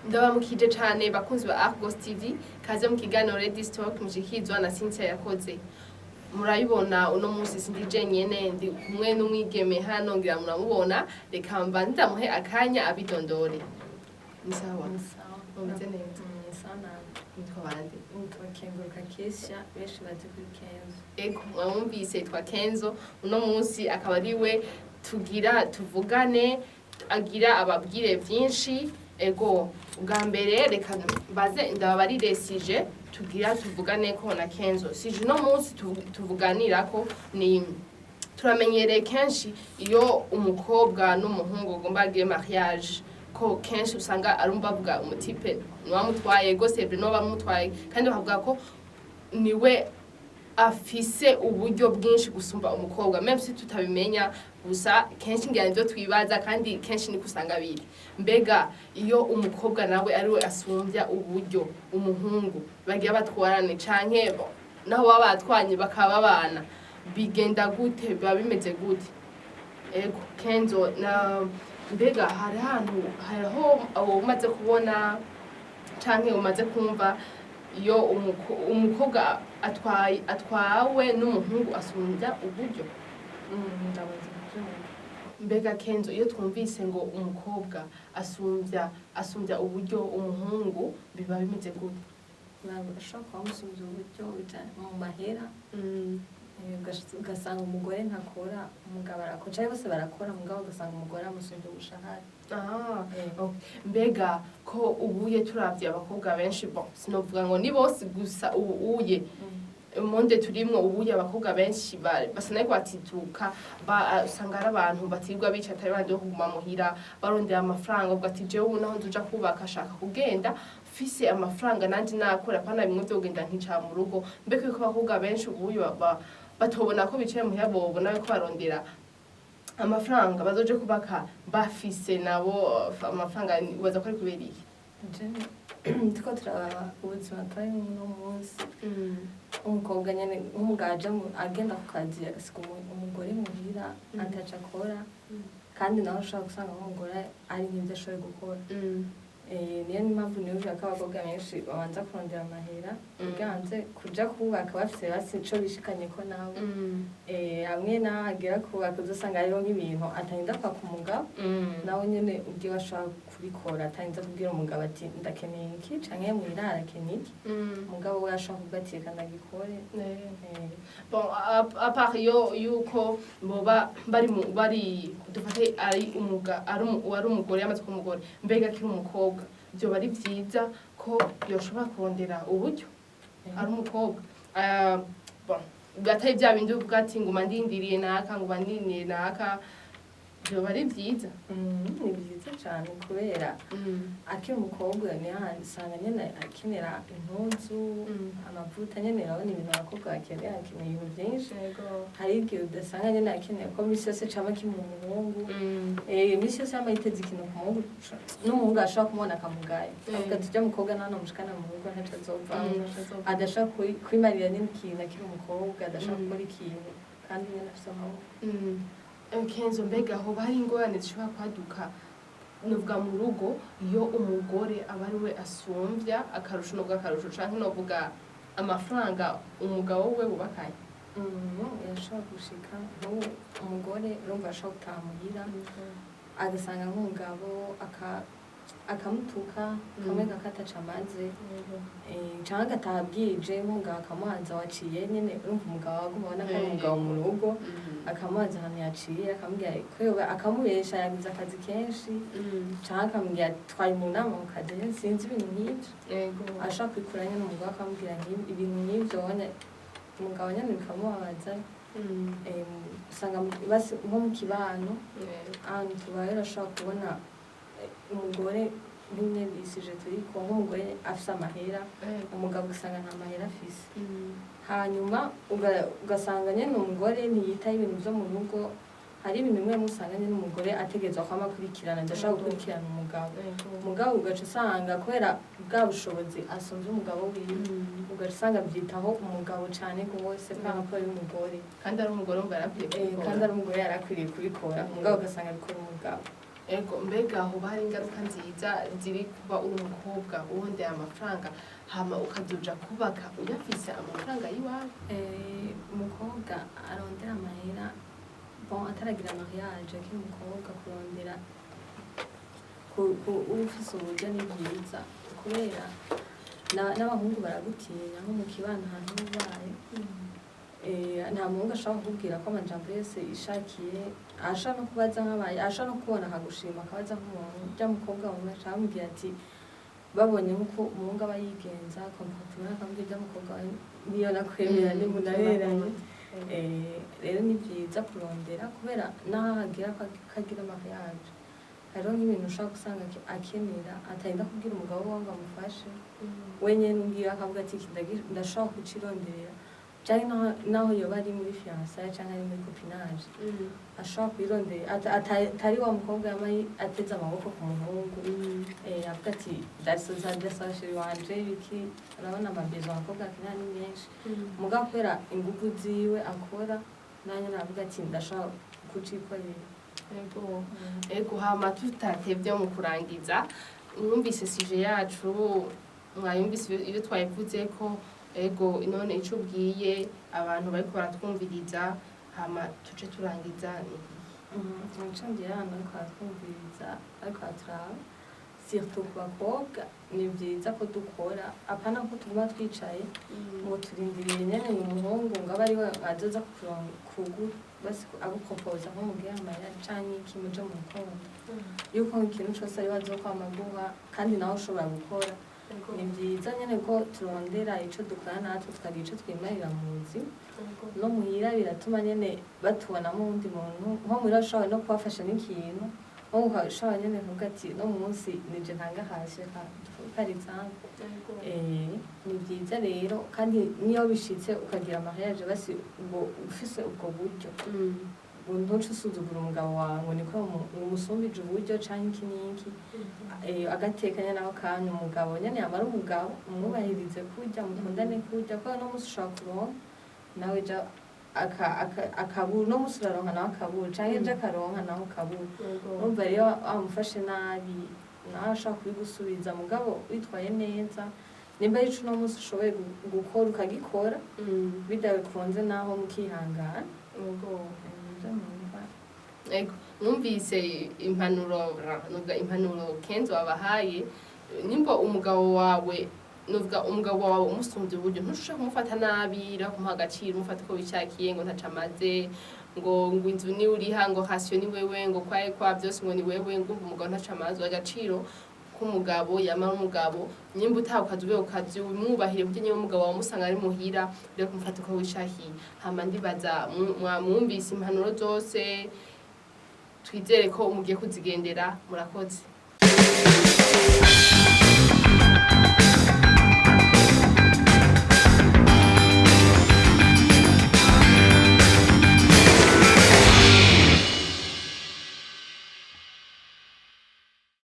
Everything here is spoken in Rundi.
Ndabamukije cane, bakunzi ba Argos TV. Kaze mu kiganiro Ladies Talk mushikizwa na Cynthia Yakoze. Murabibona, uno munsi sindi jenyene, ndi kumwe n'umwigeme hano, ngira muramubona. Reka mbanze ndamuhe akanya abidondore. Ni sawa? Sawa. Mumeze neza? Sawa nawe? Nitwa bande? Nitwa Kenguruka Kesha, benshi bazi kuri Kenzo. Ego, mwamwumvise, yitwa Kenzo. Uno munsi akaba ari we tugira tuvugane, agira ababwire vyinshi. Ego, ubwa mbere reka mbaze ndababarire sujet tugira tuvugane ko na Kenzo. Sujet uno munsi tuvuganirako ni: turamenyereye kenshi iyo umukobwa n'umuhungu bagomba bagire mariage, ko kenshi usanga arumva bavuga umu type niwamutwaye gose, niwe bamutwaye, kandi bakavuga ko niwe afise uburyo bwinshi gusumba umukobwa, même si tutabimenya. Gusa kenshi ngira nivyo twibaza, kandi kenshi niko usanga biri. Mbega iyo umukobwa nawe ariwe asumbya uburyo umuhungu bagira batwarane, canke naho baba batwanye bakaba babana, bigenda gute? Biba bimeze gute? Ego Kenzo, na mbega hari ahantu hariho abo umaze kubona canke umaze kumva iyo umukobwa atwaye atwawe n'umuhungu asumbya uburyo? Ndamaze kubyumva. Mbega Kenzo, iyo twumvise ngo umukobwa asumbya uburyo umuhungu, biba bimeze gute? Ntabwo ashobora kuba amusumbya uburyo mu mahera. Ugasanga umugore ntakora, umugabo arakora, canke bose barakora, mugabo ugasanga umugore amusumbya umushahara. Ah, okay. Mbega ko ubuye turavye abakobwa benshi, bon, sinovuga ngo ni bose, gusa ubu uye monde turimwo ubuye abakobwa benshi basa nariko batituka, usanga ari abantu batirirwa bica, atari bandi bo kuguma muhira barondera amafaranga. Uvuga ati: "Jewe ubu naho nzoja kubaka, ashaka kugenda mfise amafaranga nanje nakora, apana bimwe vyo kugenda nkicara mu rugo." Mbega yuko abakobwa benshi ubuye batobona ko bicaye muhira, bobona ko barondera amafaranga, bazoje kubaka bafise nabo amafaranga, ubaza ko ari kubera iki? Turiko turaraba ubuzima tubayemo uno munsi, umukobwa nyene nk'umugabo aja agenda ku kazi, agasiga umugore muhira ataco akora, kandi nawe ushobora gusanga nk'umugore ari nk'ivyo ashoboye gukora. Niyo mpamvu niyumvira ko abakobwa benshi babanza kurondera amahera kugira banze kuja kubaka bafise basi ico bishikanyeko nabo. Hamwe n'ahagera kubaka, uzosanga hariho nk'ibintu atarinda kwaka umugabo, nawe nyene ubwiwe ashobora kubikora, atarinze kubwira umugabo ati: "Ndakeneye iki", canke "Muhira arakeneye iki". Umugabo we ashobora kuvuga ati: "Reka ndagikore." Bon, à part iyo yuko boba bari mu bari, dufate ari umuga ari ari umugore yamaze kuba umugore, mbega akiri umukobwa vyoba ari vyiza ko yoshobora kurondera uburyo ari umukobwa? Bon, atari vya bindi uvuga ati: "Nguma ndindiriye naka, nguma ndindiriye naka", vyoba ari vyiza? Ni vyiza cane, kubera akiri umukobwa niho usanga nyene akenera impuzu, amavuta nyene. Urabona ibintu abakobwa bakenera, akeneye ibintu vyinshi. Hari igihe udasanga nyene akeneye ko misi yose cama kimuha umuhungu. Imisi yose yama yiteze ikintu ku muhungu, n'umuhungu ashobora kumubona akamugaya, avuga ati: "Urya mukobwa nta nomushikana mu rugo, ntaco azovamwo." Adashobora kwimarira nyene ikintu akiri umukobwa, adashobora gukora ikintu kandi nyene afise amaboko. Kenzo, mbega hoba hari ingorane zishobora kwaduka, novuga mu rugo, iyo umugore aba ari we asumvya akarusho, novuga akarusho canke novuga amafaranga, umugabo we bubakanye? Yashobora gushika nk'ubu umugore urumva ashobora gutaha muhira, agasanga nk'umugabo akamutuka, akamwereka ko ataco amaze, canke agataha bwije, nk'umugabo akamuhaza waciye nyene. Urumva umugabo aguma abona ko ari umugabo mu rugo, akamubaza ahantu yaciye, akamubwira ko yoba akamubesha yagize akazi kenshi, canke akamubwira ati: "Twari mu nama mu kazi", sinzi, ibintu nk'ivyo. Ashobora kwikura nyene umugore akamubwira ibintu nk'ivyo, ubona umugabo nyene bikamubabaza. Usanga nko mu kibano ahantu tubaye, urashobora kubona umugore nk'imwe isije turiko, nk'umugore afise amahera, umugabo ugasanga nta mahera afise. Hanyuma ugasanga nyene umugore ntiyitaho ibintu vyo mu rugo. Hari ibintu bimwe bimwe usanga nyene umugore ategerezwa kwama akurikirana, adashobora gukurikirana umugabo. Umugabo ugaca usanga kubera bwa bushobozi asumvye umugabo wiwe, ugaca usanga avyitaho umugabo cane gose par rapport y'umugore. Kandi ari umugore, wumva yarakwiye kubikora. Kandi ari umugore yarakwiriye kubikora, umugabo ugasanga abikora umugabo. Ego, mbega hoba hari ingaruka nziza ziri kuba uri umukobwa urondera amafaranga, hama ukazoja kubaka uyafise amafaranga y'iwawe? Umukobwa arondera amahera, bon, ataragira mariage, akiri umukobwa, kurondera uba ufise uburyo ni byiza, kubera n'abahungu baragutinya nko mu kibano ahantu uba ubaye. Nta muhungu ashobora kukubwira ko amajambo yose ishakiye, ashobora no kubaza nk'abaye, ashobora no kubona akagushima, akabaza nk'umuntu urya mukobwa wawe, ashaka kumubwira ati babonye nk'uko umuhungu aba yigenza, comportement, akamubwira urya mukobwa wawe niyo nakwemera nimunaberanye. Rero ni byiza kurondera, kubera n'aho hagira ko agira mariage, hariho nk'ibintu ushobora gusanga akenera atarinda kubwira umugabo we ngo amufashe, wenyene ubwiwe akavuga ati "Iki ndashobora kucironderera", canke naho yoba ari muri fiançailles canke ari muri copinage, ashobora kwirondera, atari wa mukobwa yama ateze amaboko ku muhungu, avuga ati ndasoza, ndasaba chéri wanje ibiki. Urabona ama besoins abakobwa akenera ni menshi, mugabo kubera inguvu ziwe akora, nanye navuga ati ndashobora kucikorera. Ego, hama tutatevye, mu kurangiza, mwumvise sujet yacu, mwayumvise ibyo twayivuzeko. Ego, none ico ubwiye abantu bariko baratwumviriza, hama tuce turangiza, ni Nshongiye hano ariko aratwumviriza, ariko araturaba, surtout ku bakobwa, ni byiza ko dukora, apana ko tuguma twicaye ngo turindiriye nyene ngo umuhungu ngo abe ariwe azoza kugu basi agupropoza nko mugihe amahera canke iki, muje mu rukundo, yuko ikintu cose ariwe azokwama aguha kandi nawe ushobora gukora. Ni byiza nyene ko turondera ico dukora natwe, tukagira ico twimarira mu buzima no muhira. Biratuma nyene batubonamo uwundi muntu, nko muhira ushobora no kubafasha n'ikintu, nko ukashobora nyene kuvuga ati no munsi nije ntanga hasi, reka par exemple. Ni byiza rero, kandi niyo bishitse ukagira mariage, basi ubwo ufise ubwo buryo, ngo ntuce usuzugura umugabo wawe ngo niko umusumbije uburyo canke iki n'iki. Agatekanya naho kanya umugabo nyene yamara umugabo, umwubahirize kurya, mukundane kurya, kubera no munsi ushobora kuronka nawe ja akabura, no munsi uraronka nawe akabura, canke ejo akaronka nawe ukabura. Urumva rero wamufashe nabi, nawe ashobora kubigusubiza. Mugabo witwaye neza, nimba ari ico uno munsi ushoboye gukora ukagikora, bidakunze naho mukihangana. Nivyo numva. Ego, mwumvise impanuro, nuvuga impanuro Kenzo wabahaye. Nimba umugabo wawe, nuvuga umugabo wawe umusumbye uburyo, ntushobora kumufata nabi, rero kumuha agaciro, umufata uko wishakiye, ngo ntaco amaze, ngo inzu ni uriha, ngo ration ni wewe, ngo kwaye kwa byose ngo ni wewe, ngo umva umugabo ntaco amaze. Agaciro k'umugabo yamara umugabo, nimba utaha ukazi ube ukazi, umwubahire buryo niba umugabo wawe umusanga ari muhira, rero kumufata uko wishakiye. Hama ndibaza mwumvise impanuro zose, twizere ko mugiye kuzigendera. Murakoze.